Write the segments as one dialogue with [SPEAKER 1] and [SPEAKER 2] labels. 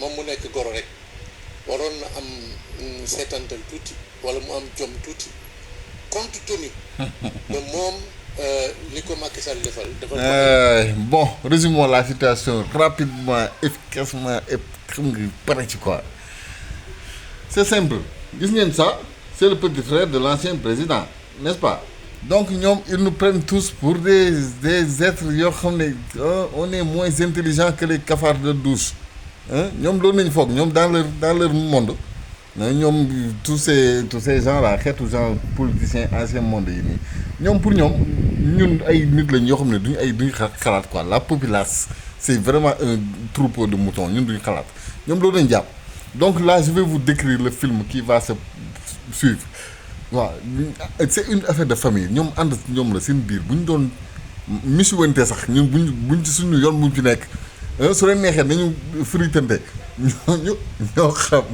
[SPEAKER 1] moom mu nekk goro rek waroon na am seetantal tuuti wala mu am jom tuuti compte tenu de moom li ko Macky Sall defal.
[SPEAKER 2] Bon, résumons la situation rapidement, efficacement et xam nga pare ci quoi. C'est simple. Gis ngeen ça, c'est le petit frère de l'ancien président, n'est-ce pas? Donc ñoom ils nous prennent tous pour des êtres yoo xam ne on est moins intelligents que les cafards de douche. ñoom loolu nañu foog ñoom dans leur monde ñoom tous ces gens là xeetu genre politiciens ancien monde yi nii ñoom pour ñoom ñun ay nit lañ yoo xam ne duñu xalaat quoi. La populace c'est vraiment un troupeau de moutons ñun duñu xalaat ñoom loolu nañu jàpp. Donc là je vais vous décrire le film qui va se suivre waaw c'est une affaire de famille ñoom ànd ñoom la seen biir bu ñu doon misuwante sax ñun buñ ci suñu yoon buñ ci nekk su leen neexee nañu fritante ñoo xam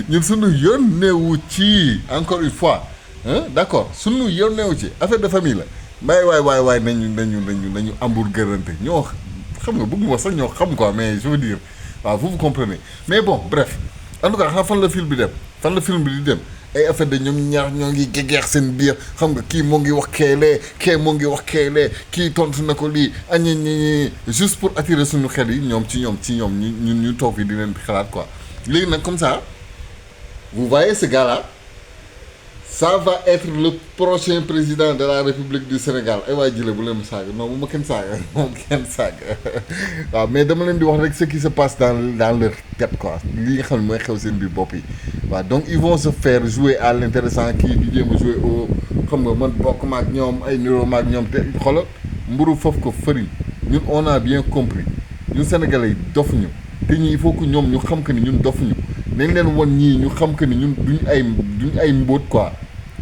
[SPEAKER 2] ñun suñu yoon neewu ci encore une fois d'accord suñu yoon neewu ci affaire de famille la waay nañu hamburgerante ñoo xam nga bëgg ma sax ñoo xam quoi mais je veux dire waaw vous comprenez mais bon bref en tout cas xam fan la film bi di dem ay affaire de ñoom ñaar ñoo ngi gegeex seen biir xam nga kii moo ngi wax keelee kee moo ngi wax keelee kii tontu na ko lii ñi juste pour attirer suñu xel yi ñoom ci ñoom ñu toog fi di leen xalaat quoi. Léegi nag comme ça vous voyez ce gars-là ça va être le prochain président de la République du Sénégal ay waay jële bu leen ma saaga non bu ma kenn saaga waaw mais dama leen di wax rek ce qui se passe dans leur tête quoi li nga xam ne mooy xew seen biir bopp yi waaw donc ils vont se faire jouer à l'intéressant kii di jéem a jouer au xam nga man bokk ma ak ñoom ay niroo ma ak ñoom te xoolal mburu foofu ko fëriñ ñun on a bien compris ñun Sénégalais yi dofuñu te ñi il faut que ñoom ñu xam que ni ñun dofuñu nañ leen won ñii ñu xam que ni ñun duñ ay mbóot quoi.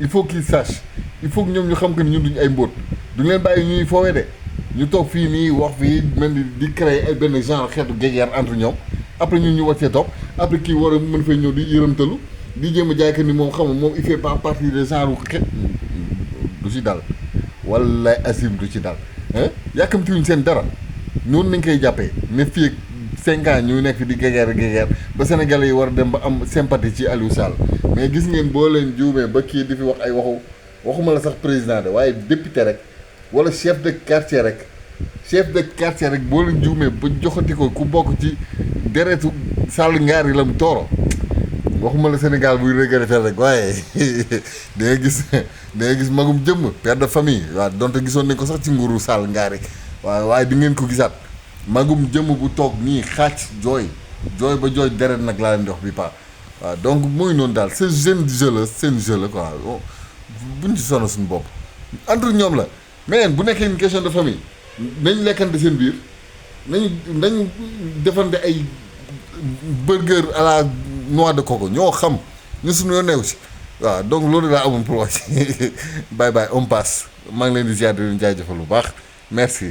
[SPEAKER 2] Il faut qu'ils sachent il faut que ñoom ñu xam que ni ñun duñu ay mbóot duñu leen bàyyi ñuy foowee de ñu toog fii nii wax fii mel ni di créer ay benn genre xeetu guerre entre ñoom après ñun ñu wàccee topp après kii war a mën fay ñëw di yërëmtalu di jéem a jaay que ni moom xam nga moom il fait pas partie des genre xeet du ci dal wala asim du ci dal yàkkamtiwuñ seen dara noonu nañ koy jàppee mais fii ak 5 ans ñu nekk di gegeer ba Sénégalais yi war a dem ba am sympathie ci Aliou Sall mais gis ngeen boo leen juumee ba kii di fi wax ay waxuma la sax président de waaye député rek wala chef de quartier rek boo leen juumee ba joxati ko ku bokk ci deretu Sall ngaar yi la mu tooro waxuma la Sénégal buy regretté rek waaye da nga gis magum jëmm père de famille waaw donte gisoon nañ ko sax ci nguuru Sall ngaar yi waaye di ngeen ko gisaat magum jëmm bu toog nii xàcc jooy ba jooy deret nag laa leen di wax bi pa waaw donc mooy noonu daal ce jeune seen jeu la quoi buñ ci sonn suñu bopp entre ñoom la mais bu nekkee une question de famille nañ lekkante seen biir nañ defante ay burger à la noix de coco ñoo xam ñu suñu yoon neew si waaw donc loolu laa amoon pour wax bye on passe maa ngi leen di ziar di leen jaajëfal bu baax merci